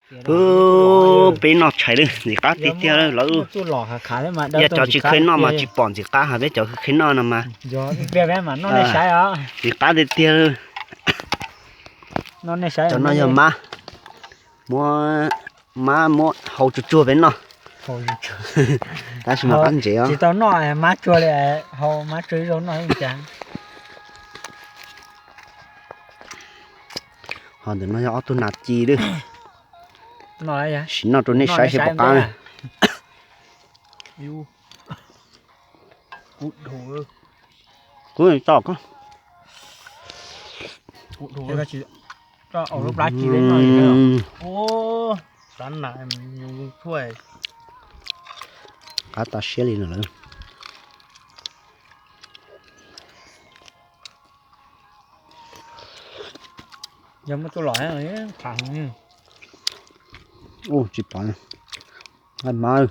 Peb noj tshais lawm, ntxim qab tiag tiag lawm. Yog cov tsis kheev noj mas tsis pom ntxim qab, ho peb cov kheev noj no mas ntxim qab tiag tiag. Cov no yog mab, muab, mab muab hau tsuag tsuag peb noj. Tab sis mas qab ntsev os. Tsis tau noj mab tsuag li, hau mab tsuag ib zaug noj ib cas. Ho ntawm no yog ob tug nas ci lawm. Sim noj rau nej saib seb puas qab. Kuv tso ko, qab tas siab li no lawm. Yog muaj txuj lom, tsis pom nqaij mab.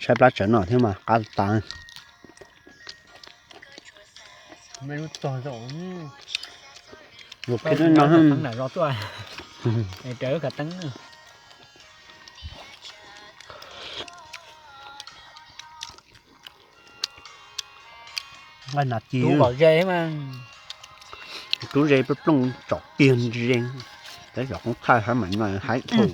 Saib plab tsawv no thiab mas qab tas. Nqaij nas ci, tub ze plooj plooj tsom kiag ze, tab sis qoob thaij hab mas no haib thaum.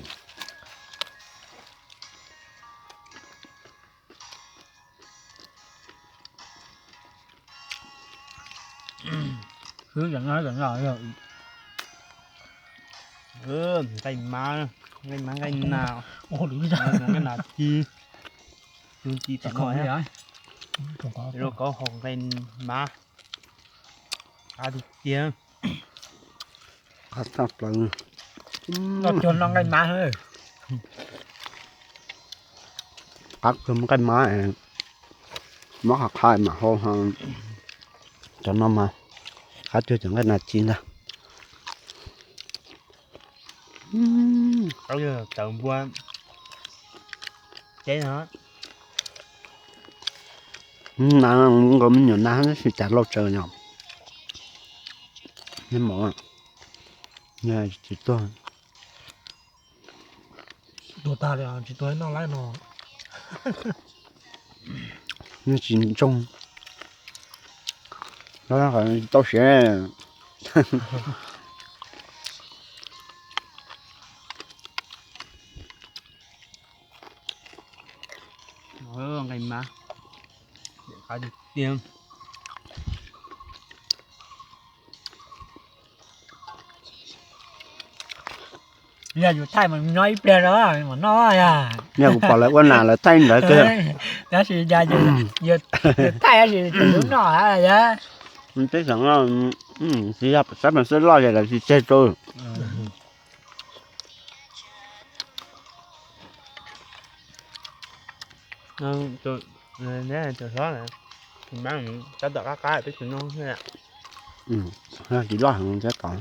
Nqaij mab, nqaij mab nqaij nas, nqaij nas ci, ci tom no, rau qhov hau nqaij mab, qab tiag tiag. Qab tshaj plaws. Noj cuag noj nqaij mab. Qab cuag nqaij mab, mob qhov qhab mam hau. Cov no mas qab cuag cov nqaij nas ci ntag. Tawv npua ces no, nas nkaus me nyuam nas tab sis cas lauj tsaws yom. Neb mov, tsis tuag. Tuag tag li, tsis tuag noj laib no. Nws tsis ntsoog, tau siav. Nqaij mab, qab tiag. Yog yus thaij mas nyob ib pliag rau mam noj. Yog kuv pom lawv ua nas lawv thaij ntawd kawg. Tab sis yus thaij tab sis tsis noj yog. Peb xeem no, tsis yog sab Pem Xeeb loj ces lawv tsis tseg rau. Tus hlob, tab tom qab qab peb tsis noj. Tsis loj heev thiab tod.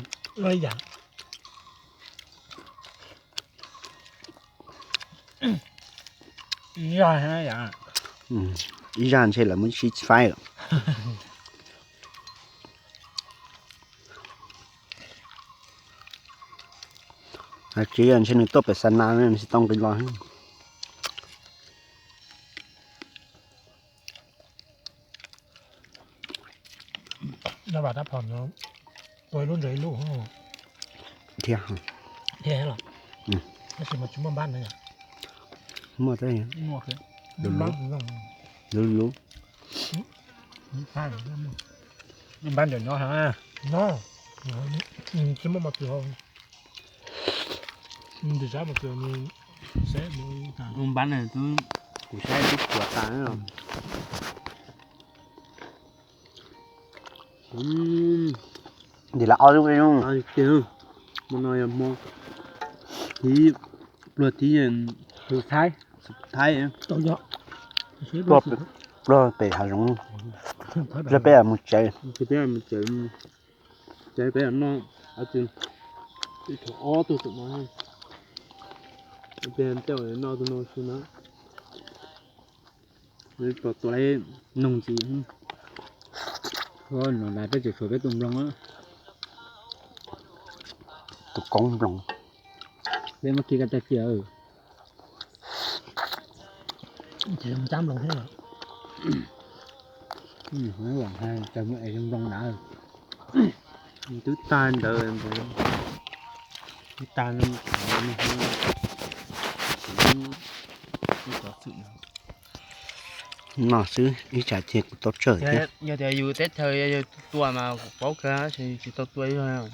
Ib zaj ntshe lawv muab sib faib lawm. Tsis yog ntshe nws tuaj pem xa nas nws tsis tau nqis los. Tua ib lub ntses ib lub thiab. Tab sis mas tsis muaj npab na. Muaj, luv luv. Npab ntawm nyob, tsis muaj mos txwm. Ntawm sab mos txwm, npab na, kuv saib twb puas tas. Ntawm lawv ob lub, hmo no yog hmo thib, pluag thib, Thaib, pluag pem hav zoov, pluag peb mus tsev, peb mus tsev, peb noj, ob tug tus no, peb noj tus no xwb na. Tua tua noog ntxiv, no peb tseem tshuav peb tus nploog. Tus koob nploos. Peb muab khi ko taw cia. Ces zoo tsab nploos thiab. Tawg es zoo nploos na. Twb tag ntawd, twb tag, no xwb ib tsam ces kuv tau tsawm thiab. Yog tias yus teb chaws yog yus tua mas kuv paub kawg, tsis tau tua ib zaug.